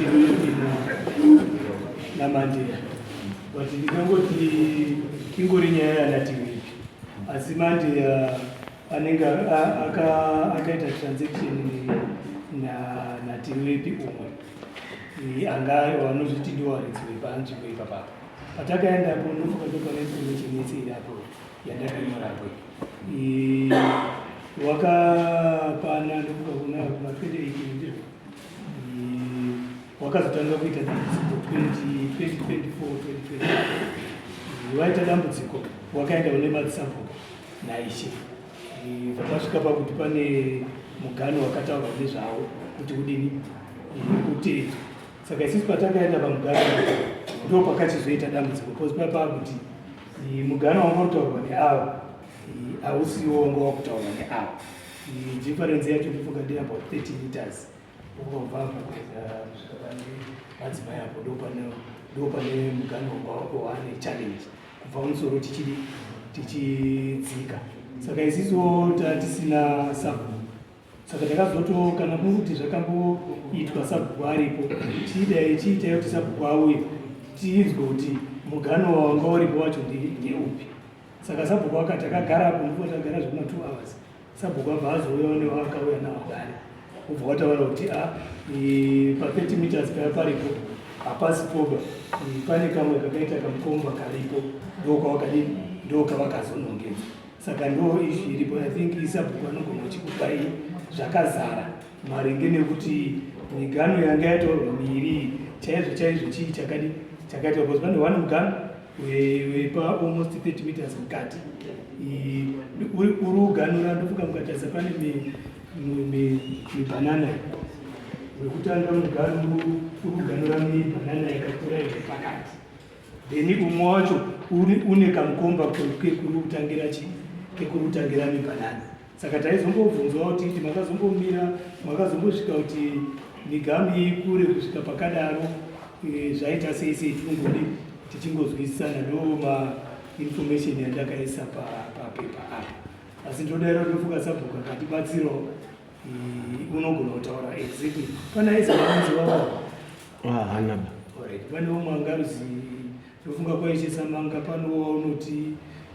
Tiriwepi naMandeya, but ndingangoti ingori nyaya yanaTiriwepi, asi Mandeya anenge akaita transaction naTiriwepi umwe anga vanozviti ndiwo varidzi vepanzvimbo ipapapa. Patakaendapo ndofunga ndopane information yese iri apo yandakanyorapo. Wakapana ndofunga kuna kuma 2018 ndizvo wakazotanga kuita dambudziko 2024 2025. Waita dambudziko, wakaenda kune madzisabhuku naishe. Pakasvika pakuti pane mugano wakataurwa nezvawo kuti udini uteedzwe. Saka isusu patakaenda pamugano ndo pakachizoita dambudziko, because papa kuti mugano wanga kutaurwa neavo hausiwo wanga wakutaurwa neavo. Difference yacho ndifunga ndi about 30 meters ukabva apa kuenda kusvika pane madzimai apo, ndo pane mugano wanga wane challenge kubva kumusoro tichidi tichidzika. Saka isisu tatisina sabhuku, saka takazoto kana kuri kuti zvakamboitwa sabhuku aripo, chiidai chiitai kuti sabhuku auye tiinzwe kuti mugano wanga uripo wacho ndeupi. Saka sabhuku akati akagarapo, ndipo tagara zvekuma 2 hours. Sabhuku abva azouyawo newaakauya nawo dare, ubva wataura kuti a pa 30 meters paya paripo hapasi poba, pane kamwe kakaita kamukomba karipo, ndokwawakadini ndokavakazonongedza. Saka ndo issue iripo. I think isabhuku anogona kuchikupai zvakazara maringe nekuti migano yanga yataurwa miiri chaizvo chaizvo chii chakadi chakaitwa, because pane one mugano wepa almost 30 meters mukati uri uganura. Ndofunga mukatarisa pane mibhanana wekutanga, mugano uri kuganura mibhanana yakakura iri pakati, then umwe wacho une kamukomba kekuri kutangira chi kekuri kutangira mibhanana. Saka taizombobvunzwa kuti makazombomira, makazombosvika kuti migamu ikure kusvika pakadaro, zvaita sei sei, tingodi tichingozwisisana. Ndo mainformation yandakaisa papepa apa, asi ndodaira ndofunga sabhuku akatibatsirawo, unogona kutaura exactly pana aizi vava. Hana. Alright, pane umwe angaruzi, ndofunga kwaishesa manga panowa unoti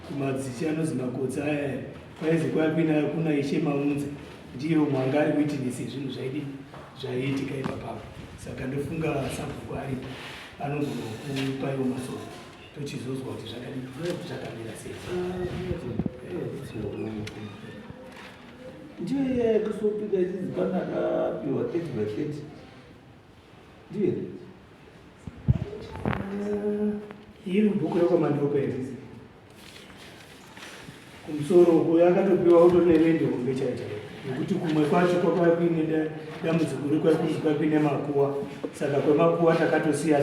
kumadzishe anozi makotsi aya, kwaizi kwakuina kuna Ishe Maunze, ndiye umwe anga ari witness yezvinhu zvaidi zvaiitika ipapapo. Saka ndofunga sabhuku aripo anogona kupaiwo masoko, tochizozwa kuti zvakadii, zvakamira sei. Ndiyo iya yekusopika ichinzi pane akapiwa 30 by 30, ndiyo? Iri bhuku rekwaMandopa iri kumusoro uko yakatopiwa utori nerende hombe chaiyo chaiyo, nekuti kumwe kwacho kwakauya kuine dambudziko rekwakunzi kwakuine makuwa. Saka kwemakuwa takatosiya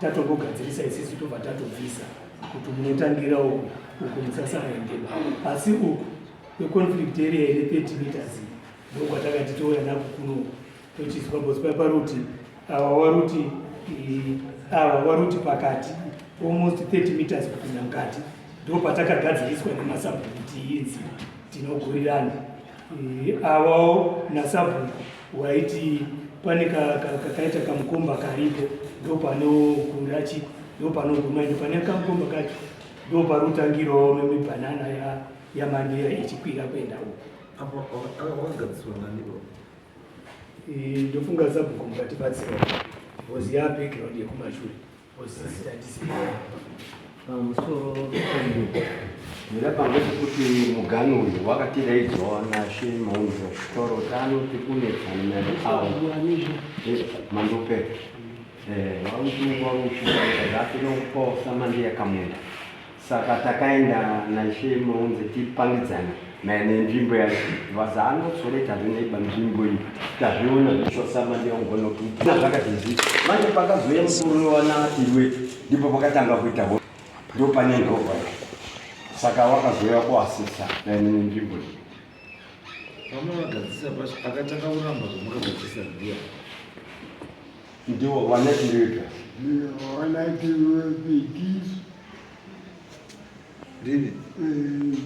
tatongogadzirisa isisi, tobva tatobvisa kuti munotangira uku, uku musasaendeba. Asi uku kweconflict area ine 30 meters ndokwatakati touya nako kuno tochizwa, because paruti ava waruti ava waruti pakati almost 30 meters kupinda mukati, ndo patakagadziriswa nemasabhuku kuti inzi tinogurirana. Avawo nasabhuku waiti pane kakaita kamukomba karipo, ndo panogura chi ndo panoguma, ende pane kamukomba kacho ndo parutangirawo memibhanana yaMandeya ichikwira kuenda uko. Apo wakagadziswa nani ipapo? Ndofunga sabhuku mukatibatsira, because yabackground yekumashure, because sisi tatisina. Pamusoro mirapa ngechekuti mugano uyu wakatiraidzwa naShe Maunzo kutaura kuti anoti kunetsana nani avo Mandope varuti varusvika Samandeya kamunda. Saka takaenda naIshe Maunze tipangidzana maererano nenzvimbo yacho, vazanotsore tazvineiba nzvimbo iyi, tazviona zvisho Samandeya ungonokuita zvakati. Manje pakazouya mukuru wanatirwe, ndipo pakatanga kuita ho ndo pane nhovha. Saka wakazouya kuasisa maererano nenzvimbo iyi. Pamakagadzisa pacho, akatanga kuramba zvamakagadzisa ndiya? Ndiwo wanatirweka. Wanatirwepetiso. Ndini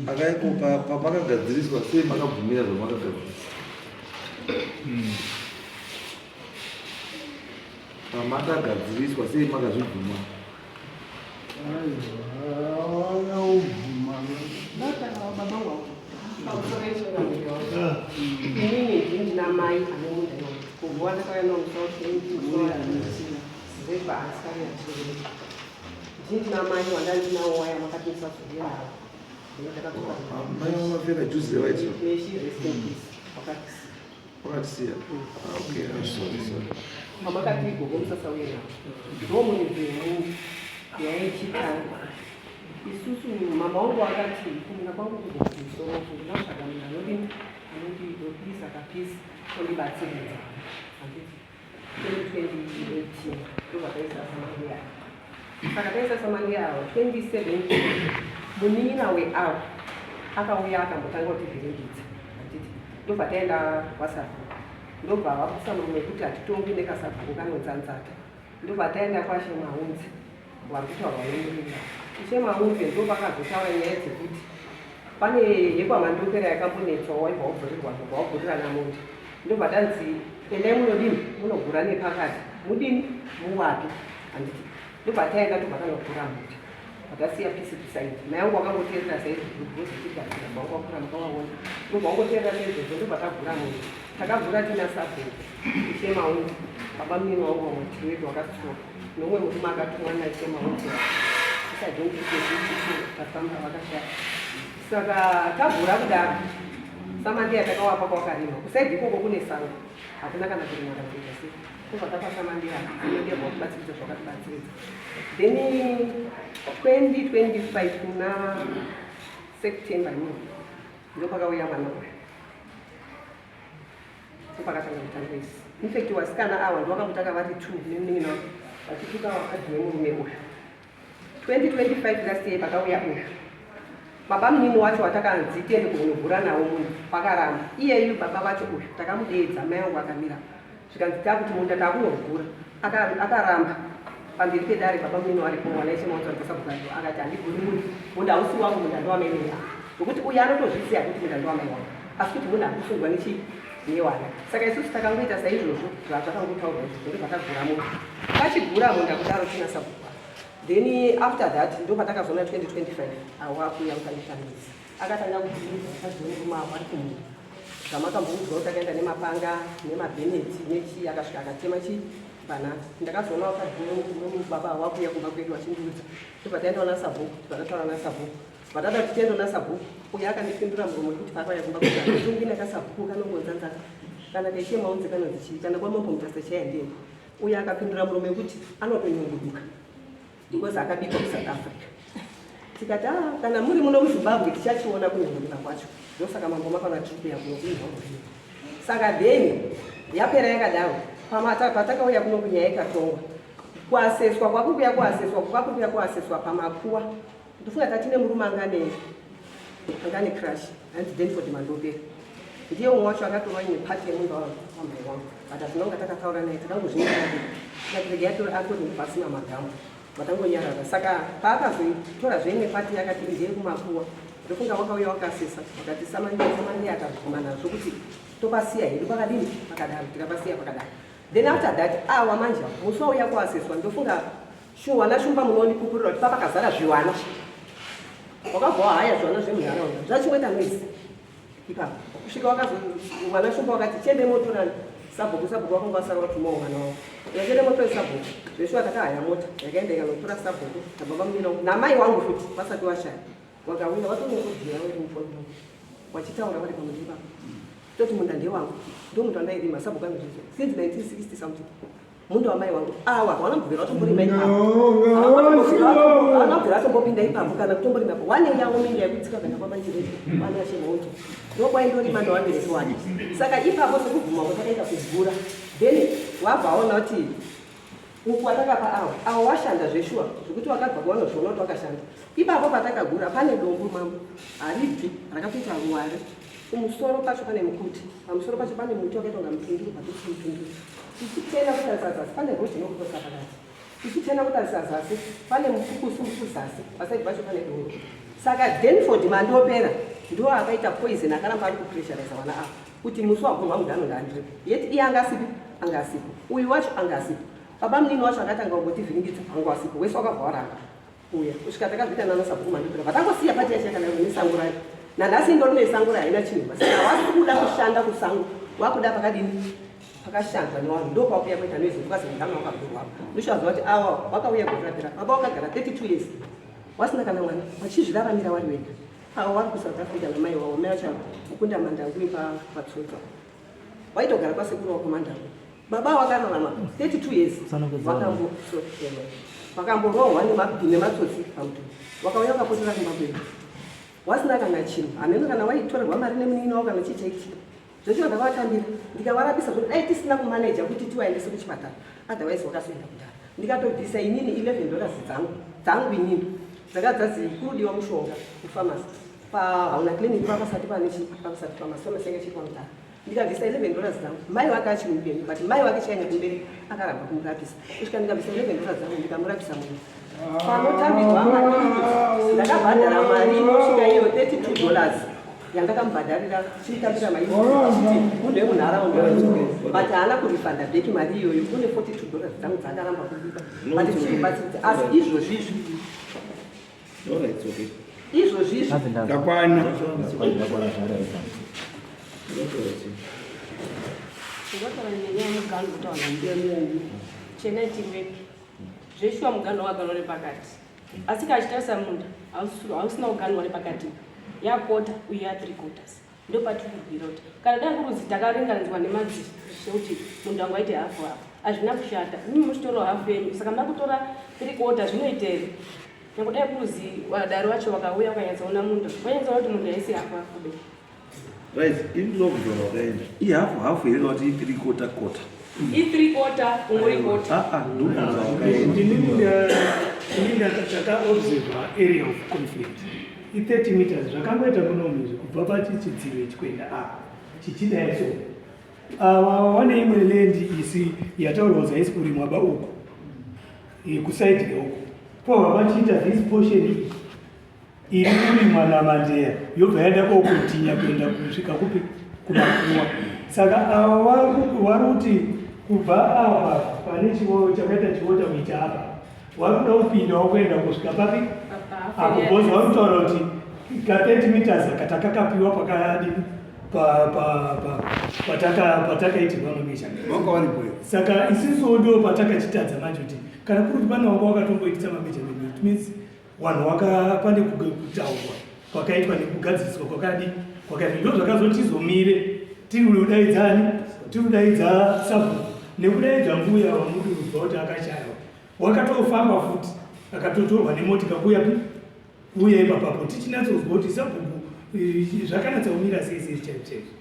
akaiko pamakagadziriswa sei, makabvumira zvamakagadzirisa? Pamakagadziriswa sei makazvibvuma? Inini ndina mai ane munda iwoyo. Kubva ndakauya nomusautendina mai wandandinawo waya makatisa zoderawo. Mai vamapfeka juzi rewaiti. Wakatisiya. Ah, okay, I'm sorry, sorry. Pamakati gogo musasauye nawo. Ndomuridzi wemunhu yaichitanga. Isusu mama wangu akati kumunda kwangu kugogo kumusoro uku ndinotsvaga munhu anodini anondidopisa kapisi ondibatsiridza. Handiti 2018 ndobva taisa samange avo. Saka taisa samange avo 2017 munin'ina weavo akauya akambotanga kutivhiringidza. Handiti ndobva taenda kwasabhuku ndobva vakusa murume wekuti hatitongwi nekasabhuku kanonzanzata ndobva taenda kwashe Maunze vari kutaurwa nemurinda. Ishe Maunze ndo vakazotaura nyaya dzekuti pane yekwaMandopera yakambonetswa waibva wabvurirwa ndobva wabvurirana munda ndobva tanzi endai munodini munogura nepakati mudini muwapi handiti ndobva taenda tobva tanogura munda vakasiya pisi pisaidi mai angu wakangoteerera saizvozvo bozachigadzira bva wakura mukavaona ndobva wangoteerera saizvozvo ndobva tagura munda takagura tina sabhuku Ishe Maunze baba munini wangu wamutiri wedu wakastroke nomwe murume akatumwa naIshe Maunze tafamba vakashaya saka tagura kudaro samandiya takawapa kwakarima kusaidi ikoko kune sango hakuna kana kurima kana kuita sei tobva tapa samandiya samandiya bvakubatsiridza zvakatibatsiridza then 2025 kuna September imomo ndopakauya mwana uyu ndopakatanga kuita noise. Infact wasikana awa ndowakakutanga vari two nemunin'ina wake vachituka vakadzi wemurume uyu. 2025 last year pakauya uyu baba munini wacho watakanzi tiende kunogura nawo munhu vakaramba iyeyu baba vacho uyu takamudeedza mai vangu akamira zvikanzi takuti munda takunogura akaramba pamberi pedare baba munini waripo mwana ishe maonzi vari pasabhuku akati handiguri munhu munda hausi wangu munda ndowamai venyu nokuti uyu anotozviziva kuti munda ndowamai wangu asi kuti munhu akusungwa nechii newana saka isusu takangoita saizvozvo zvazvakangotaurwa izvozvo ndobva tagura munda tachigura munda kudaro tina sabhuku then after that ndo patakazoona 2025 awo akuuya kukanishamisi akatanga kudziridza mukadzi wemurume avo ari kumunda zvamakamboudzwa kuti akaenda nemapanga nemabheneti nechii akasvika akatema chii banana ndakazoona vakadzi wemubaba wakuuya kumba kwedu achindiudza ndobva taendawo nasabhuku tibva tataura nasabhuku vatata kuti tiende nasabhuku uyo akandipindura muromo wekuti paakauya kumba kwedu tungina kasabhuku kanongonzanzaka kana kaishe maunze kanonzi chii kana kwamambo Mutasa chaya ndini uyo akapindura muromo wekuti anotonyunguduka because akabikwa kuSouth Africa tikati ah, kana muri muno muZimbabwe tichachiona kunyunguduka kwacho ndosaka mambo makaona tiri kuya kuno kuinhwa saka then yapera yakadaro patakauya kuno kunyaya ikatongwa kuaseswa kwakukuya kuaseswa kwakukuya kuaseswa pamakuwa ndofunga tatine murume angane crash hanzi Denford Mandopera ndiye umwe wacho akatorwa imwe part yemunda wamai wangu but hatina kunga takataura naye takangozvinyarara tikati regai atori pasina magambo vatangonyarara saka paakazotora zveimwe part yakati ndeye kumakuwa ndofunga wakauya wakasesa wakati samandiya samandiya akabvuma nazvo kuti topasiya hedu pakadini pakadaro tikapasiya pakadaro then after that awa manje musi wauya kuaseswa ndofunga wana shumba munondipupurira kuti papakazara zviwana wakabva wahaya zviwana zvemunharaunda zvachingoita noise ipapo kusvika wakazowana shumba wakati chiende motorani sabhuku sabhuku wakanga wasara watumawo mwana wavo yachiende motori sabhuku zveshuwa takahaya mota yakaenda ikanotora sabhuku nababa munina namai wangu futi vasati washaya wakauya vatonokudira vari mufoni wachitaura vari pamuti ipapo toti munda ndewangu ndomunhu wandairima sabhuku anozviziva since 1960 something munda wamai wangu awa hawana kubvira vatomborima ipapo hawana kubvira vatombopinda ipapo kana kutomborima ipapo wane yavo minda yekutsika kuenda kwamanjireti vana shemauto ndokwaindorima newabereki wake saka ipapo sekubvuma kwatakaita kugura then wabva waona kuti uku watakapa awa awa washanda zveshuwa zvekuti wakabva kuvanozviona kuti wakashanda ipapo patakagura pane dombo mambo haribvi rakatoita ruware kumusoro pacho pane mukuti pamusoro pacho pane muti wakaita kunga mutunduru patoti mutunduru tichitena kutarisa zasi pane rodhi inokutosa pakati tichitena kutarisa zasi pane mukukusi uri kuzasi pasaidi pacho pane dombo saka Denford Mandopera ndo akaita poison akaramba ari kupressuriza vana ava kuti musi wagurwa mudhano ndaandiripo yeti iye anga asipi anga asipo uyu wacho anga asipo. Baba munini wacho akatanga kungotivhiringidza, wangu wasipo wese wakabva waramba uya kusvika takazviita nana sabhuku Mandipira, vatangosiya pati yacho yakanaka nesango rayo. Nanhasi indori nesango rayo, haina chinhu. Saka wasi kuda kushanda kusango, wakuda pakadini, pakashandwa nevanhu. Ndo pakuya kuita noise, ukazi mudhama wakagurwa. Ndoshaziva kuti awa wakauya gore rapera. Baba wakagara 32 years wasina kana mwana, vachizviraramira wari wega. Avo vari kuSouth Africa namai wavo, mai vacho mukunda Mandangu patsotsa, waitogara kwasekuru wako Mandangu. Baba wakararama 32 years, vakamborohwa nematsotsi pamutunhu, wakauya wakapotera kumba kwedu wasina kana chinhu. Hameno kana waitorerwa mari nemunin'ina wako kana chii chaitika. Zvechiva ndakavatambira, ndikavarapisa zvoti dai tisina kumaneja kuti tiwaendese kuchipatara, otherwise wakazoenda kudhara. Ndikatobvisa inini $11 dzangu inini, dzakadzazi kurudiwa mushonga kufamasi pahauna clinic, pakasati pane pakasati famasi, famasi yanga ichiitwa mudhara. Ndikabvisa $11 dzangu. Mai wake achiri mupenyu, but mai wake chainya kumberi akaramba kumurapisa kusvika ndikabvisa $11 dzangu, ndikamurapisa. Munhu panotambirwa mari, ndakabhadhara mari inosvika iyo $32 yandakamubhadharira chimutambira mari chiti munhu wemunharaunda, but haana kurifanda back mari iyoyo. Kune $42 dzangu dzaakaramba kudipa, but tichikubatsiridza. Asi izvozvizvi All right, it's okay. Izvozvizvi Ndakwana. Ndinotaura nenyaya yemuganhu kutaura chenai tiriwepi. Zveshuwa muganhu wakaganwa nepakati, asi kachitarisa munda hausina kuganwa nepakati, yakota uye ya three quarters. Ndo patiri kurwira kuti kana dai kuruzi takaringanidzwa nemadzishe kuti munhu wangu aite hafu hafu, hazvina kushata. Mimi muchitora hafu yenyu, saka muda kutora three quarter, zvinoita here? Nyange dai kuruzi vadari vacho vakauya vakanyatsoona munda, vanyatsoona kuti munda haisi hafu hafu be. Right, ini ndinobvunza wakaenda. Ihafu hafu here kana kuti i-three quarter quarter? I-three quarter, umuri quarter. Ah, ah, ndobvunza wakaenda. Inini takaobserva area of conflict i30 meters, zvakangoita munomu izvi, kubva pachichidziro ichi kuenda apa chichidai. So ava vane imwe land isi yataurwa kuti haisi kurimwa ba uku, kuside reuku povha vachiita this portion iyi iri kurimwa naMandeya, yobva yaenda kokotinya kuenda kusvika kupi, kumakuwa. Saka ava vari kuti kubva apa pane chiwo chakaita chiwota kuita apa, vari kuda kupinda wakuenda kusvika papi apo, because vari kutaura kuti ka 30 meters aka takakapiwa pakadini patakaitirwa mameasurement. Wanga waripo here? Saka isusuwo ndo patakachitadza manje, kuti kana kuri kuti pane wanga wakatomboitisa mameasurement, it means vanhu waka pane kutaurwa kwakaitwa nekugadziriswa kwakadi kwakaitwa. Ndo zvakazotizomire tiri kudaidzani, tiri kudaidza sabhuku nekudaidza mbuya wamudurubva kuti akashaya, wakatofamba futi akatotorwa nemotika kuuya kuuya ipapapo, tichinyatsozwa kuti sabhuku zvakanatsa kumira sei sei chaizvo chaizvo.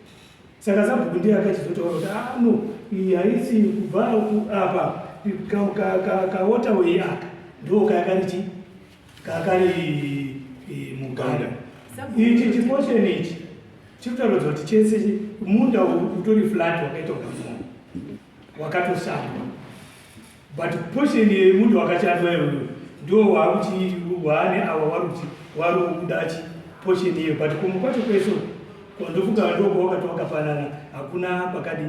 Saka sabhuku ndiye akachizotaura kuti, ah no, iyi haisi kubva apa kawaterway aka ndo kakari chi kakari muganda. Ichi chiportion ichi chiri kutaridza kuti chese munda utori flat, wakaita kunga wakatoshandwa, but portion yemunda wakashandwa iyoyo ndo waakuti waane ava wari kuti wari kuda chi portion iyo, but kumwe kwacho kwese kwandofunga ndoko wakati wakafanana, hakuna kwakadi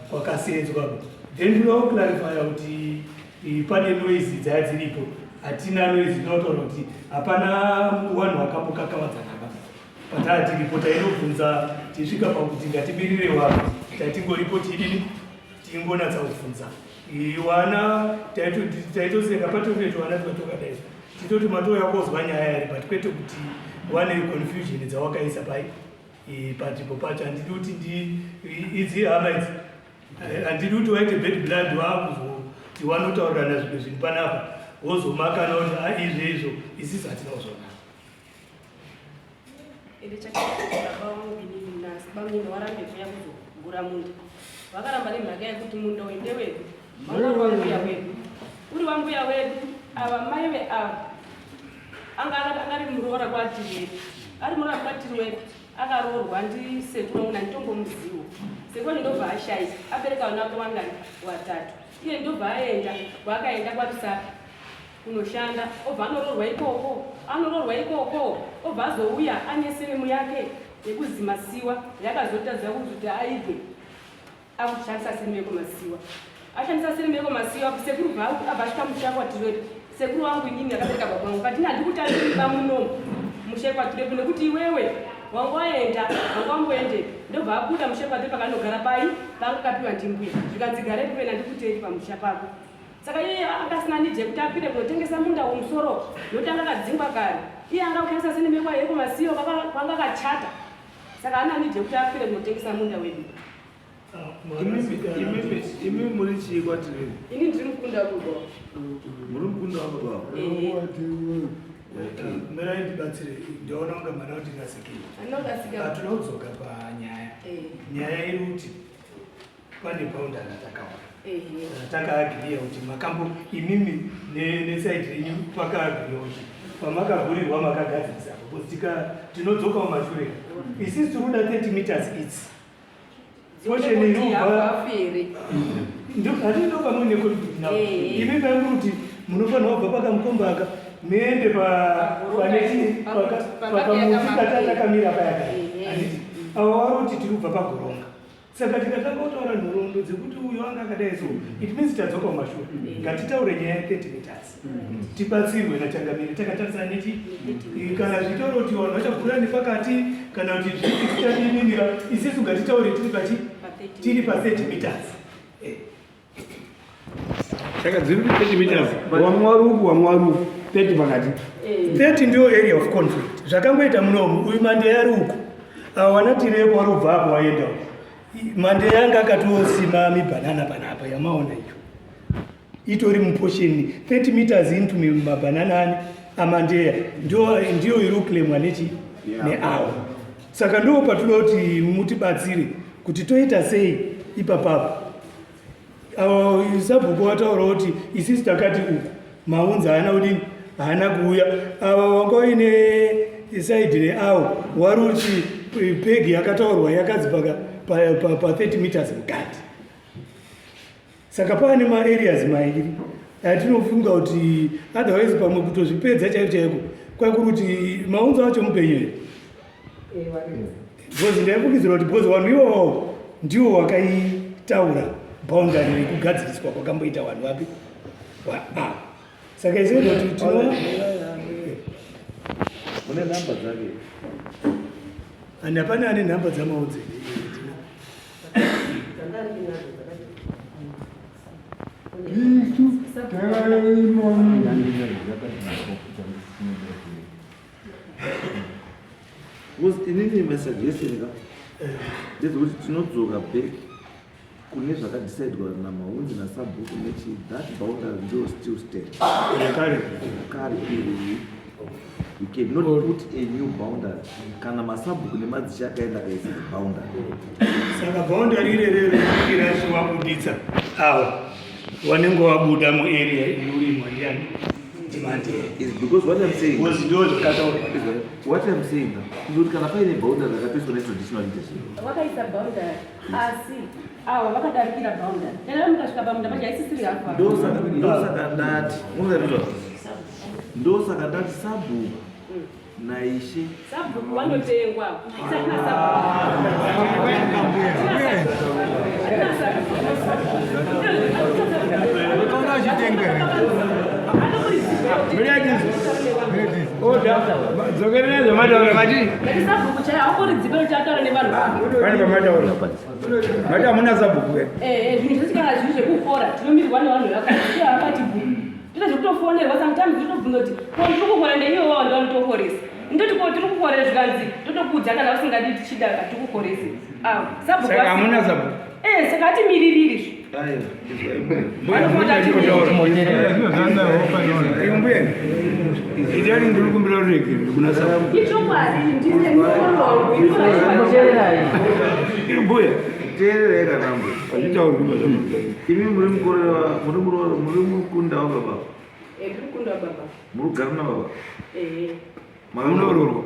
kwakasenzwa. Then ndoda kuclarifya kuti pane noise dzaya dziripo. Hatina noise inotaura kuti hapana vanhu vakambokakavadzana pataa tiripo. Tainobvunza tisvika pakuti ngatimirire vanhu, tatingoripo tidini, tingonatsa kubvunza wana, taitoseka patototi wana twatokadai, titoti matouya kozwa nyaya here, but kwete kuti wane confusion dzawakaisa pai panzvimbo pacho. Handidi kuti idzi hama idzi, handidi kuti waite bad blood, wakuzoti wanotaurirana zvimwe zvinhu panapa, wozomakana kuti, "Ah, izvo izvo isisi hatina kuzvona." Ende chakaita baba vangu inini nabamini warambe kuya kuzogura munda, vakaramba nemhaka yekuti munda uyu ndewedu, wanga uri wambuya wedu, uri wambuya wedu. Ava mai veava anga ari muroora kwatiri wedu, ari muroora kwatiri wedu, akaroorwa ndisekuru wangu nanditombomuziwo. Sekuru ndobva ashaisa, abereka vana vake wangani, watatu. Iye ndobva aenda kwaakaenda kwaRusape kunoshanda, obva anoroorwa ikoko, anoroorwa ikoko, obva azouya ane surname yake yekuzimasiwa, yakazotadza kuti aibve akushandisa surname yekumasiwa. Ashandisa surname yekwamasiyo apo sekuru bva abva asvika musha kwatirepo. Sekuru wangu inini akabereka baba vangu kati handikutambiri pamunomu musha kwatirepo nekuti iwewe wanga waenda wanga wamboendepi ndobva abuda musha kwatirepo akanogara pai paanga akapiwa ndimbuya zvikanzi garepo wena ndikuteri pamusha pako. Saka iye anga asina need yekuti akwire kunotengesa munda womusoro nokuti anga akadzingwa kare. Iye anga kushandisa surname yekwamasiyo kwanga akachata. Saka haana need yekuti akwire kunotengesa munda wedu. Imi muri chii kwatiri? Ini ndiri mukunda wababa. Muri mukunda wababa? Mirai ndibatsire, ndaona kunga mwana kuti rasikei. Anokasika. Tinodzoka panyaya. Nyaya iri kuti pane boundary ratakaona. Ratakaagiriya kuti makambo imimi nesaidi renyu pakaagiriya kuti pamakavhurirwa makagadzirisa because tika tinodzoka mumashure. Isisi tiri kuda 30 meters idzi. Portion iri kubva handii ndopamuine conflict now. Imi mai muri kuti munofanira kubva pakamukomba aka muende pakamuti katakamira paya kaya. Handiti avo vari kuti tiri kubva pagoronga. Saka tikatanga kutaura nhoroondo dzekuti uyu anga akadai so it means tadzoka kumashure. Ngatitaure nyaya ye 30 meters. Tibatsirwe nachangamire takatarisana nechi kana zvitaura kuti vanhu vachagura nepakati kana kuti zvipi tichadininira isisu ngatitaure tiri pachi tiri pa 30 meters. Saka dziri 30 meters. Wamwe wari uku, wamwe wari uku. 30 pakati. 30 ndiyo area of conflict. Zvakangoita munomu uyu Mandeya ari uku. Ava vanatirepo vari kubva apo waenda uku. Mandeya anga akatosima mibhanana panapa yamaona iyo. Itori muportion 30 meters into mabhanana ani aMandeya ndiyo iri kuclaimwa nechi neawo. Saka ndo patinoda kuti mutibatsire kuti toita sei ipapapo. Avo sabhuku vataura kuti isisi takati uku maunzi haana kudini haana kuuya. Ava wanga uine saidi reawo wari kuti pegi yakataurwa yakadzi pa 30 meters mukati. Saka paane maareas mairi atinofunga kuti otherwise pamwe kutozvipedza chaiko chaiko kwai kuri kuti maunzo acho mupenyu here? Because ndaifungidzira kuti because vanhu ivavo ndivo vakaitaura boundary rekugadziriswa kwakamboita vanhu vapi ava. Saka isu kuti tino mune namba dzake and hapana ane nhamba dzamaunzo here? Because inini my suggestion ka ndezvekuti tinodzoka back kune zvakadisaidwa namaunzi nasabhuku nechi that boundary ndo still stand kare iri. We cannot put a new boundary kana masabhuku nemadzishe akaenda akaisa boundary. Saka boundary irerero irachi wabuditsa ava wanenge wabuda muarea inorimwa ndiani ndiMandeya. Is because what I'm saying Because ndo zvakataurwa. What I'm saying is kuti kana paine boundary rakatoiswa netraditional leadership, Vakaisa boundary asi ava vakadarikira boundary. Kana mukasvika pamunda pacho haisisiri hafu. Ndosaka ndati munozarizva, ndosaka ndati sabhuku naishe Sabhuku vanotengwa. Isati sabhuku. Ukaona uchitengwa here? Dzokererai zvamataura mati. Sabhuku chaiyo haukoridzipe kuti ataura nevanhu. Pane pamataura mati hamuna sabhuku here? Zvinhu zvese kana zviri zvekukora tinomirirwa nevanhu vakati havabati bhuku. Toita zvekutofonerwa sometimes totobvunza kuti ko ndiri kukora neiwe wavo ndovanotokoresa. Ndoti ko tiri kukorera zvikanzi totokuudza kana usingadi tichida hatikukoresi. Sabhuku Saka hamuna sabhuku? Saka hatimiririri. Aiwa, Mbuya, itani ndiri kumbira ruregerero kuna sabhuku. Ichokwadi ndine mukoro wangu. Mbuya, Teererai kanambo. Hazvitaurwi mazvamuita. Imi muri mukorera, muri muri mukunda wababa? Ndiri mukunda wababa. Muri kugara nababa? Ehe. Munororwa?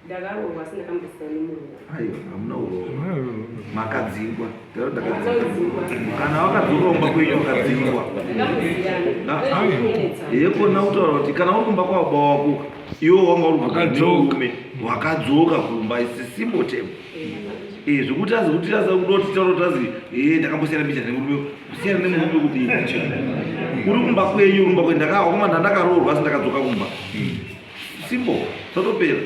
Ndakaroorwa asi ndakambosiyana nemurume. Aiwa, hamuna kuroorwa. Makadzingwa. Ndakadzingwa. Kana wakadzoka kumba kwenyu wakadzingwa. Yekona kutaura kuti kana uri kumba kwababa wako iwe wanga uri murume wakadzoka kumba it's a simple term. Eh, zvekuti azi kuti azi kuda kuti taura kuti azi eh ndakambosiyana mbijana nemurume kusiyana nemurume kuti uri kumba kwenyu uri kumba kwenyu ndakaoma ndakaroorwa asi ndakadzoka kumba. Simple, zvatopera.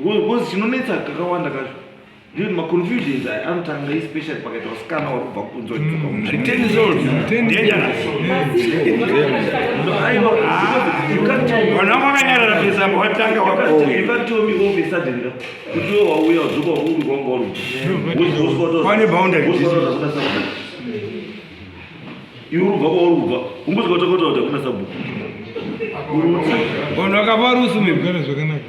Because chinonetsa kakawanda kacho ndiyo maconfusions aya anotanga especially pakaita vasikana vari kubva kunze vachidzoka muvanhu vanga vakanyarara pesa apo watanga wakoyukatell ka kuti iwe wauya wadzoka uri kwanga uri Pane boundary. Iwe uri kubva kwauri kubva ungosvika utakota kuti hakuna sabhuku. Vanhu vakafa vari kusumepi? Gara zvakanaka.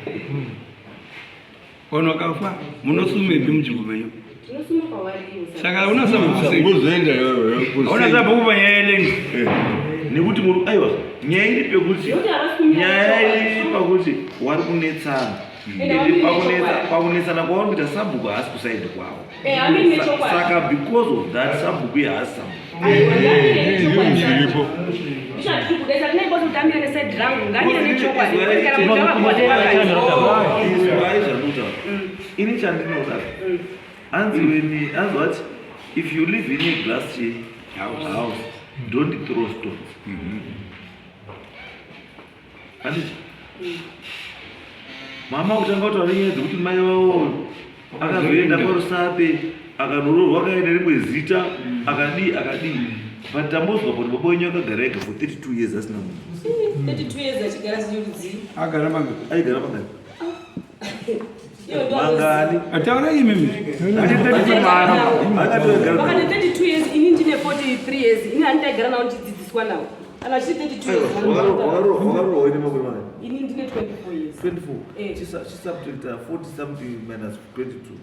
Vanhu vakafa munosumepi munzvimbo menyu? Tinosuma kwavari ivo. Saka una sabhuku sei? Uzoenda iwewe. Hauna sabhuku panyaya yelengi. Nekuti muri aiwa nyaya iri pekuti Nekuti havasi kumira nyaya nechokwadi. iri pakuti wari kunetsana. Ende havamiri nechokwadi. Pakunetsana kwavari kuita sabhuku haasi kusaidi kwavo. Eh, hamiri nechokwadi. Saka because of that sabhuku iye haasi sabhuku. Aiwa, ngamire nechokwadi. Iripo. Ndizvo kudaisa tinenge kuti amire nesaidi rangu, ngamire nechokwadi. Kana munhu akabva pakati. Izwai zvandinotaura. Ini chandinoda. Hanzi when hanzi what if you live in a glass house don't throw stones. Handiti? Mama kutanga kutaura nyaya dzekuti mai vavo akazoenda kwaRusape akanoroorwa akaenda rimwe zita akadii akadii but tambozwa kuti baba wenyu akagara ega for 32 years asina munhu. 32 years achigara zirudzii. Agara mangani? Aigara mangani? Iyo ndo Mangani? Ataura imimi. Ati 32 Akatogara Vakati 32 years ini ndine 43 years ini handitaigara nawo ndichidzidziswa nawo kana chiri 32 years Wakaroorwa uine makore mangani? ini ndine 24 years 24. Eh. Chisubtracta 40 something minus 22.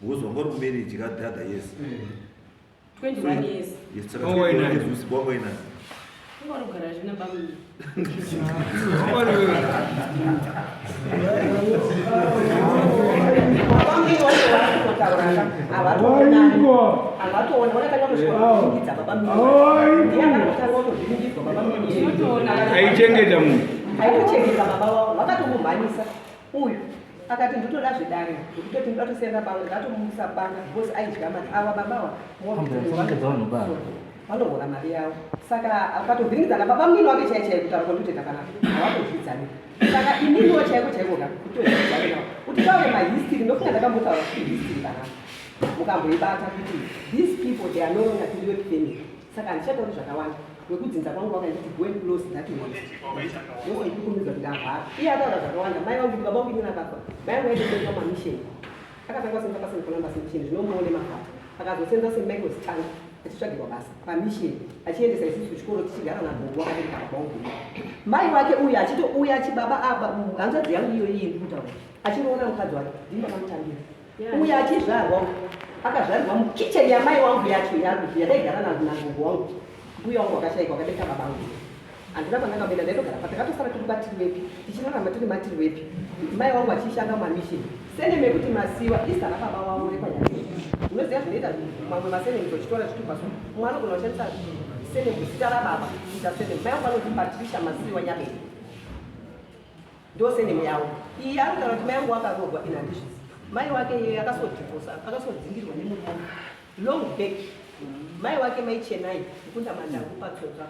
Because wanga uri kumarriage ka the other years. 21 years Yes, saka Wanga uinayo. 21 years wanga uinayo. Unga uri kugara zvina bamuni Baba munini wacho vakutotauraka havatoonani, havatoona vakatanga kutosvika kuvhiringidza baba munini. Ndiye akatotanga kutovhiringidzwa baba munini. Tinotoona. Aichengeta munhu. Aitochengeta baba wavo, vakatomumhanyisa uyu akati ndotoda zvedare zvekutoti ndoda tosiyana banga ndatomusa banga because aidya mari ava babawa vanohora mari yavo saka akatovhiringidzana baba munini wake chai chai kutaura kwanditoita panapa havatodyidzani saka ininiwo chaiko chaiko ka kutodyidzana navo kuti taure mahistory ndofunga ndakambotaura kuti history panapa mukamboibata kuti these people they are no longer tiri family saka handichatauri zvakawanda wekudzinza kwangu wakanditi go and close that one ndokumbidza kuti ndarwara iye ataura zvakawanda mai vangu kuti baba vangu inini akafa mai vangu aitosenza mamisheni akatanga kusenza paSt Columbus Mission zvinomuone mafata akazosenza St Michael's Tank achitsvagirwa basa pamisheni achiendesa isusu kuchikoro tichigara nagogo wakabereka baba vangu mai wake uyu achitouya achibaba apa hanzvadzi yangu iyo iyi ndikutaura achiroora mukadzi wake ndini ndakamutambira uyu achizvarwa akazvarirwa mukicheni yamai wangu yacho yadaigara nagogo wangu mbuya wangu wakashaikwa akabereka baba vangu handina kwandakaenda ndaitogara patakatosara tiri kwatiriwepi tichirarama tiri matiriwepi mai wangu achishanda mumamishini surname yekuti Masiwa izita rababa wavo rekwanyamii unoziva zvinoita mamwe masurnames uchitora zvitupa so mumwe anogona kushandisa surname zita rababa kuita surname mai wangu anonzi Patricia Masiwa Nyabeni ndo surname yavo iyi anotaura kuti mai wangu akaroorwa ini handizvizi mai wake iye akasodhivosa akasodzingirwa nemurume long back mai wake mai Chenai kukunda mandangu patsotsa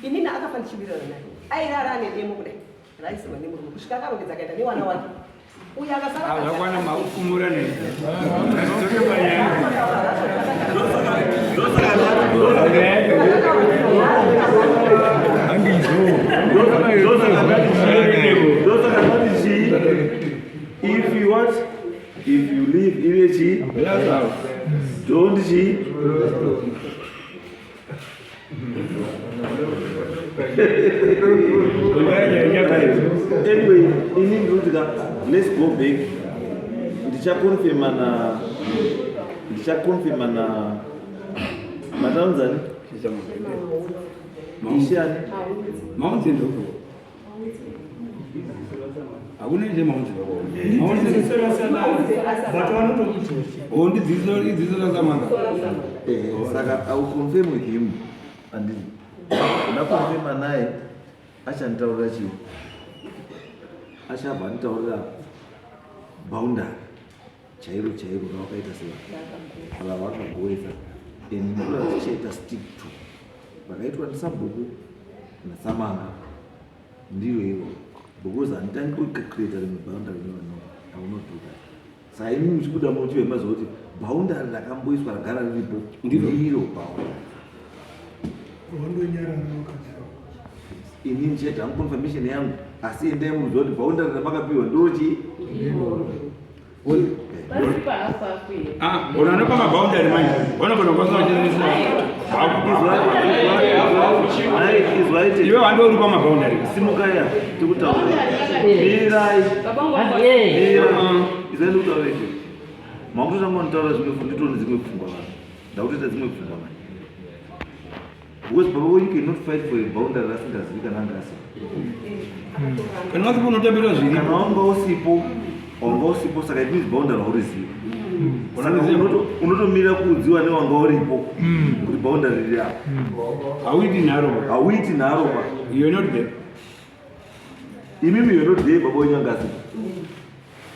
inini akafa ndichiwirirana naye airara ane demo kudai raisirwa nemurume kusvika akarongedza akaenda newana wake uyu akasara Zvakwana makumura ne. Dzoke panyaya. Ndosaka ndati chii if you what if you live in a chii don't chii Anyway, ini ndinoti ka let's go back ndichakonfirma na ndichakonfirma na mataunzani ishe ani Maunzi ndoko. Hakuna ishe maunzi But vanotokuti Ndidzidziso idzidziso raSamanga. Saka I will confirm with him and ndakonfirma naye, achanditaurira chii, achabva anditaurira boundary chairo chairo ravakaita sei, ravakagoesa, and ndoda tichaita stick to vakaitwa ndisabhuku naSamanga, ndiro iro, because handitangi kucreata rimwe boundary nevano. I will not do that. Saka imi muchibuda muchive maziva kuti boundary rakamboiswa ragara riripo Ndiro. Ndiro boundary. Ini ndichaita hangu confirmation yangu, asi endai muziva kuti boundary ramakapiwa ndochi. Pasi pahafu here? Ah, ona anopa maboundary manje. Vanogona kukwanisa vachishandisa. Izwaite. Iwe wando uri pamaboundary. Simukaya tikutaura, mirai. Baba vangu vanga. Mirai, izwai ndikutaura izvi. Makutotanga kunditaura zvimwe, nditone dzimwe pfungwa vanhu, ndakutoita dzimwe pfungwa manje, because baba wenyu cannot fight for a boundary rasingazivi kana anga asipo. Kana wasipo unotambira zviri. Kana wanga usipo, wanga usipo. Saka it means boundary haurizivi. Saka unotomira kuudziwa newanga uripo kuti boundary riri apa. Hauiti nharo. Hauiti nharo pa. You're not there. Imimi, you're not there, baba wenyu anga asipo.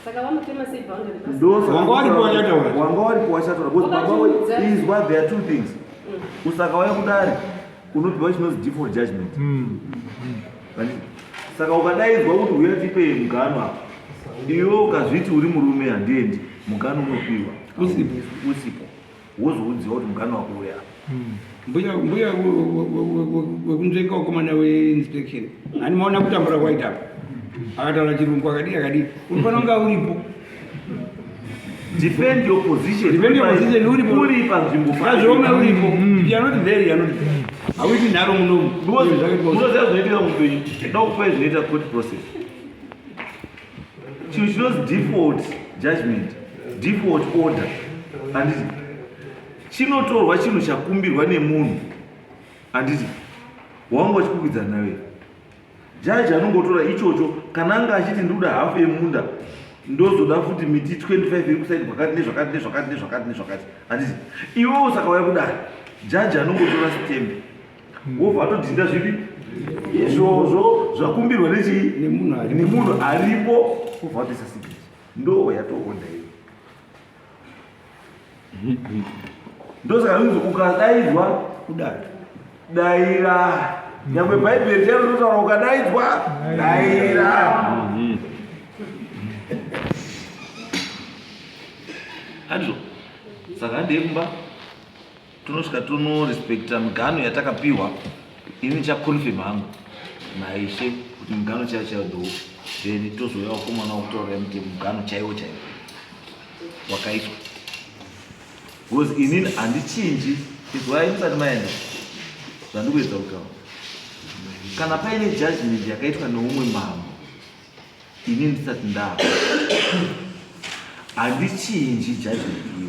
Saka vanotema sei boundary pasi? Ndosaka. Wanga waripo wachataura. Wanga waripo wachataura, because baba Wakachiudza. izwa, there are two things. Usakauya kudare unopiwa chinonzi default judgment. Handiti? Saka ukadaidzwa kuti uya tipe mugano apa, iwe ukazviti uri murume, handiendi, mugano unopiwa Usipo. Usipo wozoudziwa kuti mugano wako uri apa. Mbuya wekunzvenga wakomana weinspection hani maona kutambura kwaita apa, akataura chirungu akadii akadii, unofanira kunga uripo. Defend your position. Defend your position, uripo. Uri panzvimbo. Kazviome uripo. You are not there, you are not there. Hauiti nharo munomu. Because munoziva zvinoitika muupenyu, da kupai zvinoita court process, chinhu chinonzi default judgment, default order, handiti? Chinotorwa chinhu chakumbirwa nemunhu, handiti? Wanga uchikukwidzana nawe, jaji anongotora ichocho. Kana anga achiti ndikuda hafu yemunda, ndozoda futi miti 25 iri kuside kwakati, nezvakati nezvakati nezvakati nezvakati, handiti? Iwewo saka wauya kudare, jaji anongotora sitembi, wobva atodhinda zvipi izvozvo zvakumbirwa nechii? Nemunhu aripo. Nemunhu aripo, wobva atoisa signature, ndo yatoorder iyo. Ndosaka inzi ukadaidzwa kudare, daira. Nyangwe Bhaibheri chairo rinotaura, ukadaidzwa daira. Handizvo? Saka handei kumba, tonosvika tonorespekta migano yatakapiwa. Ini ndichaconfirm hangu naishe kuti mugano chaiyo chaiyo ndo, then tozouya vakomana wakutaura kuti mugano chaiwo chaiwo wakaiswa, because inini handichinji. Izwai musati maenda, zvandikuedza kutaura, kana paine judgment yakaitwa neumwe mambo ini ndisati ndava, handichinji judgment iyo.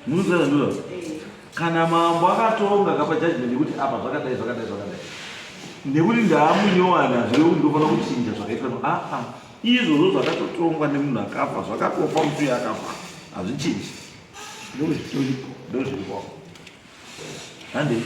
Munoziva zvandinotaura? Kana mambo akatonga akapa judgment yekuti apa zvakadai zvakadai zvakadai, nekuti ndaamunyowani hazvirevi kuti ndofanira kuchinja zvakaitwa. No, aa, izvozvo zvakatotongwa nemunhu akafa, zvakatofa musi uyo akafa, hazvichinji. Ndozvitoripo. Ndozviripo, handei.